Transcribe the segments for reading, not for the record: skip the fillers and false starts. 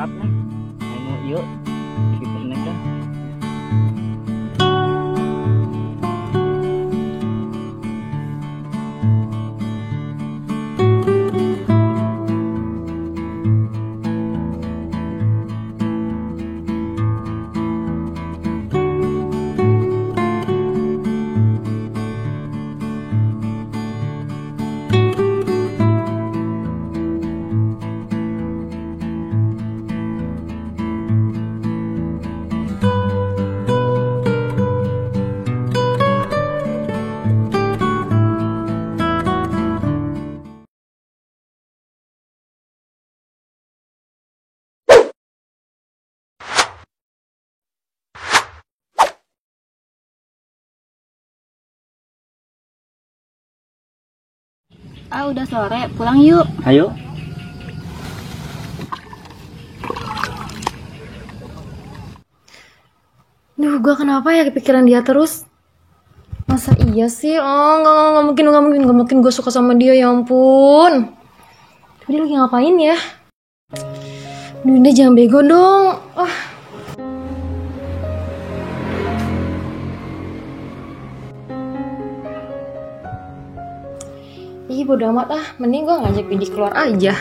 Maaf nih. Ayo yuk. Kita neng dah. Ah, udah sore, pulang yuk. Ayo. Duh, gue kenapa ya kepikiran dia terus? Masa iya sih? Oh, nggak mungkin, nggak mungkin gue suka sama dia, ya ampun. Tapi dia lagi ngapain ya? Duh, dia jangan bego dong. Ah. Ih, bodo amat ah, mending gue ngajak Bidi keluar aja.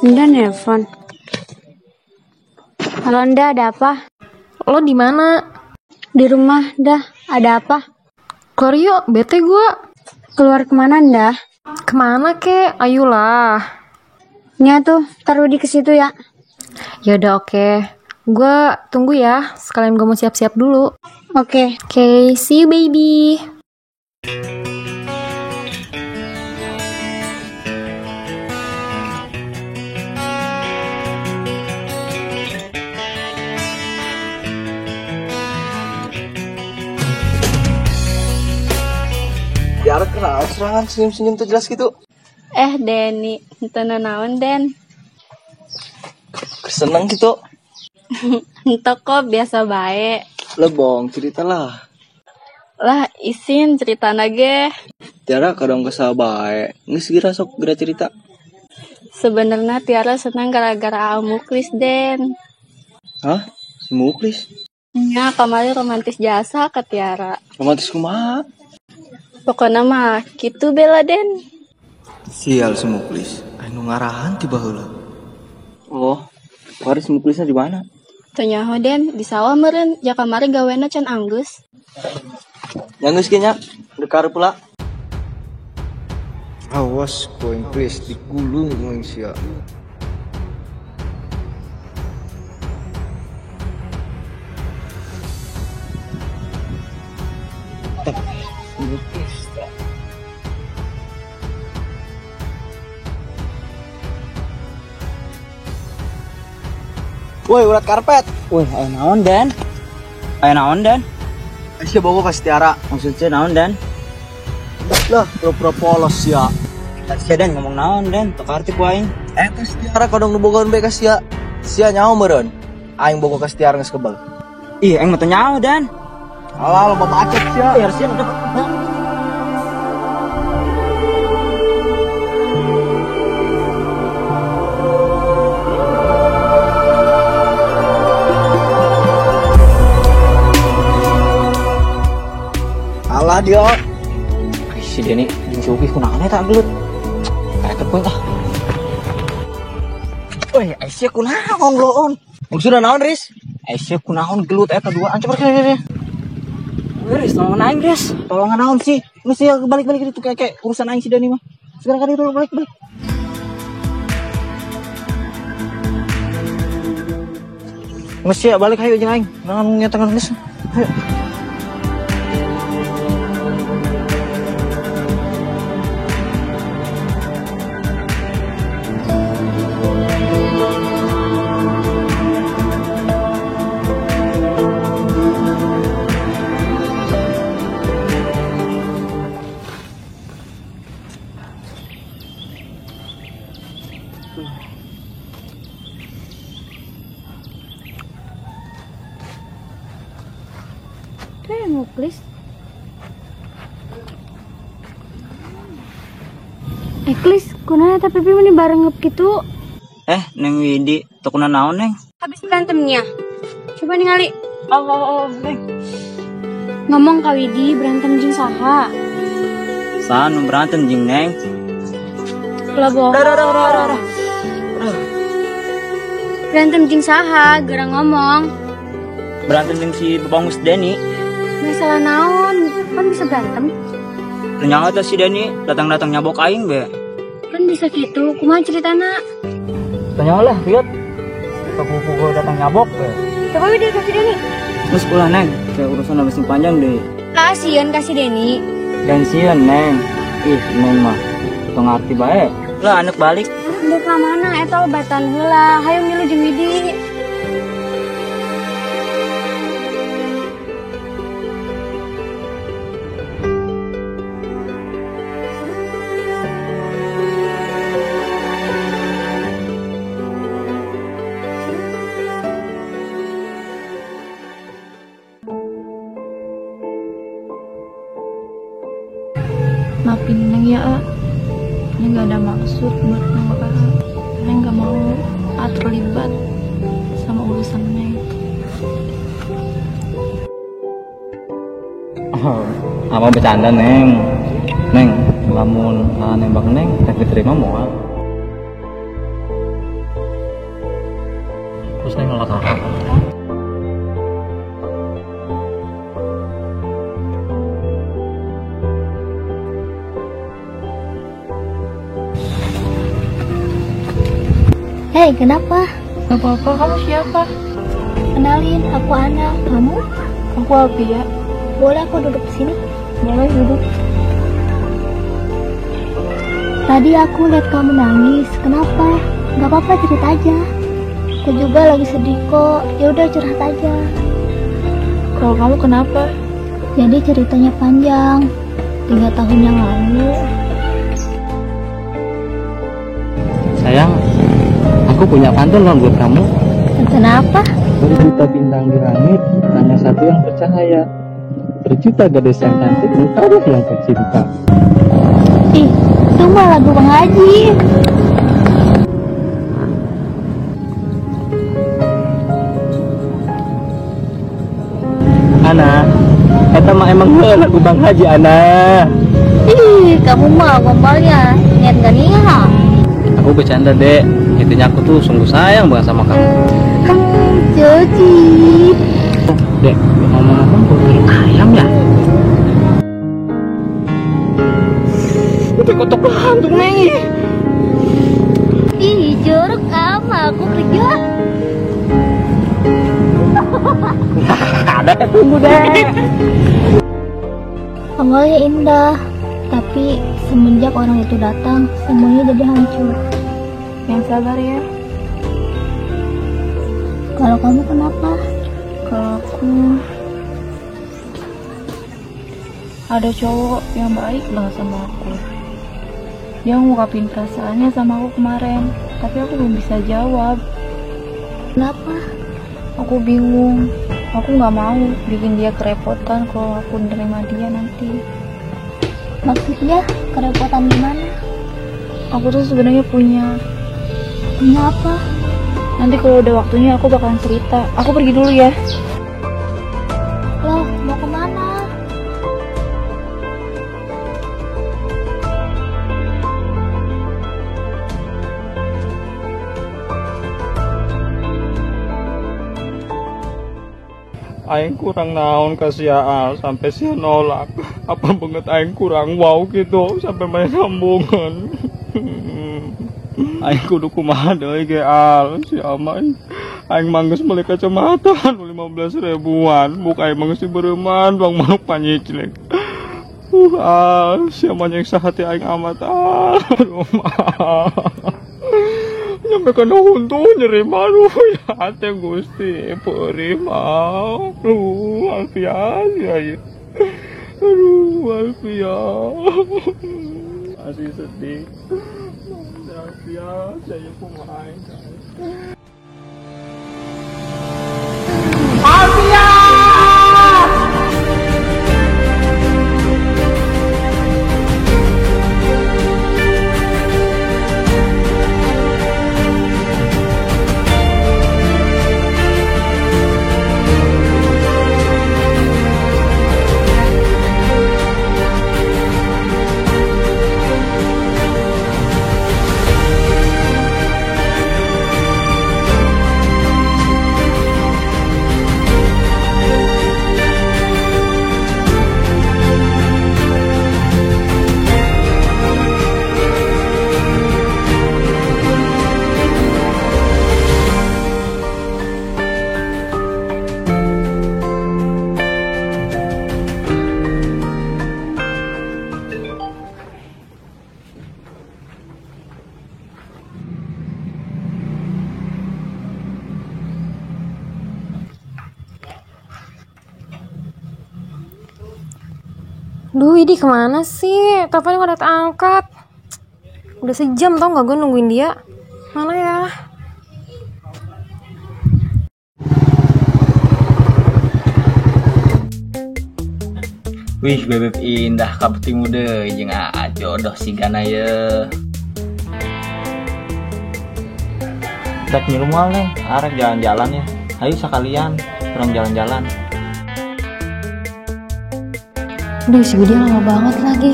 Nda nelpon. Halo Nda, ada apa? Lo di mana? Di rumah, dah. Ada apa? Keluar yuk, bete gue. Keluar kemana, Nda? Kemana kek? Ayolah. Nya tuh, taruh di ke situ ya. Yaudah oke. Gue tunggu ya, sekalian gue mau siap-siap dulu. Oke. Oke, see you baby. Tiara kenal serangan senyum-senyum tuh jelas gitu. Denny, ente naon Den? Seneng gitu. Ente kok biasa baik. Lo bohong, ceritalah. Lah, isin cerita nage. Tiara kadang kesal baik. Nggak segera sok gerak cerita. Sebenarnya Tiara senang gara-gara Muklis, Den. Hah? Si Muklis? Ya, kemarin romantis jasa ke Tiara. Romantis kumaha? Pokoknya mah gitu bela, Den. Sial si Muklis, anu ngarahan tiba heula. Oh, kemarin si Muklisnya di mana? Tanya Den, di sawah meren, ya kemarin gawena can anggus. Anggus kayaknya, dekar pula. Awas koeng please digulung koeng sia. Woi, urat karpet. Woi, ayo naon Den? Ayo naon Den? Aisyah bawa ke Tiara. Maksudnya naon Den? Lah, pura-pura polos ya. Sia Den ngomong naon Den? Teu karti ku aing. Eta si Tiara kadang nu bogoan bae ka sia. Sia nyaho meureun. Aing bogo ka Tiara geus kebel. Ih, aing mah teu nyaho Den. Alah, loba bacot sia. Ih, sia udah. Alah dia. Si Denny jeung si Uki kunaon eta gelut. Kayak pun tah. Woi, Aisyah kunaon loon? Maksudna naon, Riz? Aisyah kunaon gelut eta duaan coba kene. Riz, tolongan aing, Riz. Tolongan naon sih? Geus ya balik-balik itu kayak urusan aing si Denny mah. Sekarang kan itu balik-balik. Geus ya balik hayu jeung aing. Naon ngetangan geus. Hayu. Muklis. Klis, kunaon eta pipi meni barengep gitu? Neng Widi, teu kuna naon, Neng? Habis berantemnya. Coba ningali. Oh, Neng. Ngomong ka Widi berantem jeung saha? Saha nu berantem jeung Neng? Lah bohong. Dah. Berantem jeung saha, geura ngomong. Berantem jeung si Babangus Denny. Masalah naon? Kan bisa berantem? Ternyata si Denny datang-datang nyabok aing be. Kan bisa gitu, kumaha ceritana? Tanya lah, lihat. Pukul-pukul datang nyabok be. Coba Widi kasih Denny. Terus ulah Neng, kayak urusan habis panjang deh. Kasian kasih Denny. Dan sian Neng. Ih, Neng mah teu ngarti bae. Lah anak balik. Udah ka mana eta obatan heula. Hayu ngilu jeung Widi. Maafin Neng ya, A. Neng gak ada maksud buat nolak A. Neng gak mau A terlibat sama urusan Neng. Oh, apa bercanda Neng? Neng, lamun A nembak Neng, tapi terima moal. Terus Neng nolak A. Hei, kenapa? Gak apa-apa, kamu siapa? Kenalin, aku Ana. Kamu? Aku Alpia. Boleh aku duduk di sini? Boleh duduk. Tadi aku lihat kamu nangis. Kenapa? Gak apa-apa, cerita aja. Aku juga lagi sedih kok. Ya udah curhat aja. Kalau kamu kenapa? Jadi ceritanya panjang. 3 tahun yang lalu. Sayang, aku punya pantun loh buat kamu. Pantun apa? Berjuta bintang di langit, hanya satu yang bercahaya. Berjuta gadis yang cantik, engkau yang tercinta. Ih, itu mah lagu Bang Haji. Ana, eta mah emang lagu Bang Haji, Ana. Ih, kamu mah gombalnya niat gak niat. Aku bercanda, Dek. Intinya aku tuh sungguh sayang banget sama kamu. Joji. Dek, ngomong-ngomong bau ayam ya? Udah kotok hantu, Neng. Ih, jorok ama aku kerja. Ada tunggu deh. Awalnya indah, tapi semenjak orang itu datang, semuanya jadi hancur. Yang sabar ya. Kalau kamu kenapa? Kalau aku ada cowok yang baik banget sama aku. Dia ngungkapin perasaannya sama aku kemarin, tapi aku belum bisa jawab. Kenapa? Aku bingung. Aku nggak mau bikin dia kerepotan kalau aku nerima dia nanti. Maksudnya kerepotan gimana? Aku tuh sebenarnya punya. Punya apa? Nanti kalau udah waktunya aku bakalan cerita. Aku pergi dulu ya. Loh, mau kemana? Aing kurang naon ka sia sampai sia nolak. Apa banget aing kurang wow gitu sampai main sambungan. Aing kudu kumaha deui ge al si ama aing manggeus meuli kacamata nu 15 ribuan buk aing manggeus dibereuman bang manuk panyiclek. Al si ama nyiksa hati aing amat al. Nyampe kana huntu nyeri malu ya hati Gusti peurih mah. Aduh Alfia ya. Aduh Alfia. Masih sedih. Alfia saya kumaha. Alfia! Duh, Widi kemana sih? Teleponnya gak ada angkat. Udah sejam tau gak gue nungguin dia. Mana ya? Wih, bebeb indah kapeti muda jeung aa jodoh sigana ye. Rek milu moal Neng, arek jalan-jalan ya. Ayo sekalian, kurang jalan-jalan. Aduh, si Widi lama banget lagi.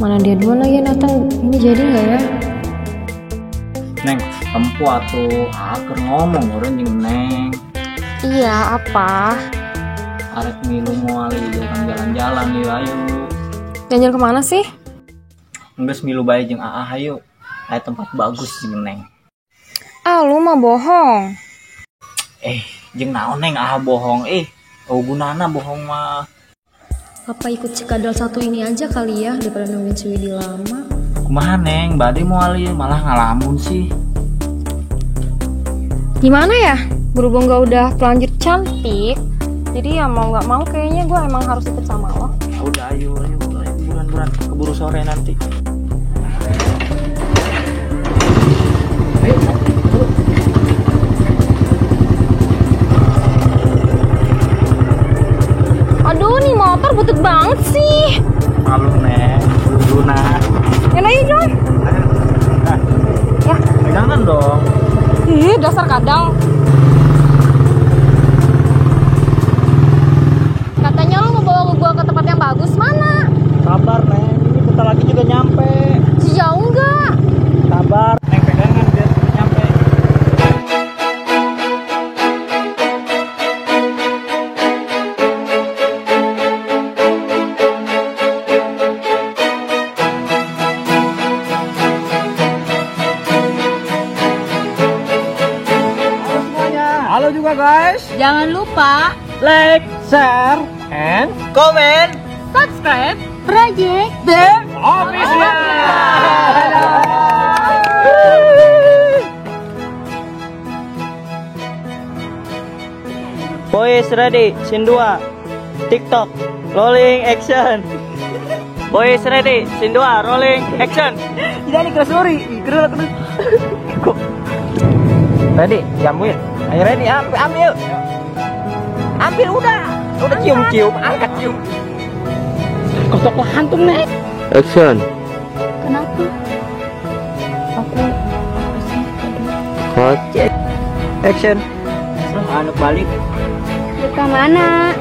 Mana dia duluan lagi yang datang? Ini jadi nggak ya? Neng, tempo atuh, keur ngomong urang jeung Neng. Iya, apa? Arek milu moal ieu urang jalan-jalan yeuh, ayo. Jalan-jalan kemana sih? Geus milu bae jeung aa hayu. Aya tempat bagus jeung Neng. Ah, lu mah bohong. Jeung naon Neng ah bohong oh gunana bohong mah. Apa ikut cikadal satu ini aja kali ya daripada nungguin si Widi lama. Kumaha Neng, bade moal ieu malah ngalamun sih. Gimana ya? Berhubung gak udah telanjur cantik, jadi ya mau nggak mau kayaknya gue emang harus ikut sama lo. Udah ayo, ayo, ayo buruan-buruan, keburu sore nanti. Ayo. Aduh, nih motor butut banget sih. Malu Neng, buru-buru nah. Ya ayo dong. Nah. Ya. Pegangan dong. Ih, dasar kadal. Katanya lu mau bawa gua ke tempat yang bagus, mana? Sabar Neng, ini bentar lagi juga nyampe. Jauh nggak? Sabar, Neng, pegangan biar nyampe. Halo semuanya. Halo juga guys. Jangan lupa like, share, and comment, subscribe Project The Official. Boys ready, scene 2. TikTok, rolling action. Boys ready, scene 2, rolling action. Tidak nih keras lori, gerak. Ready, jamuin. Ayo ready, ambil. Ambil udah. Udah cium-cium, angkat cium. Kosok hantum nih. Action. Kenapa? Aku apa sih? Cut. Action. Anu balik. Ke mana?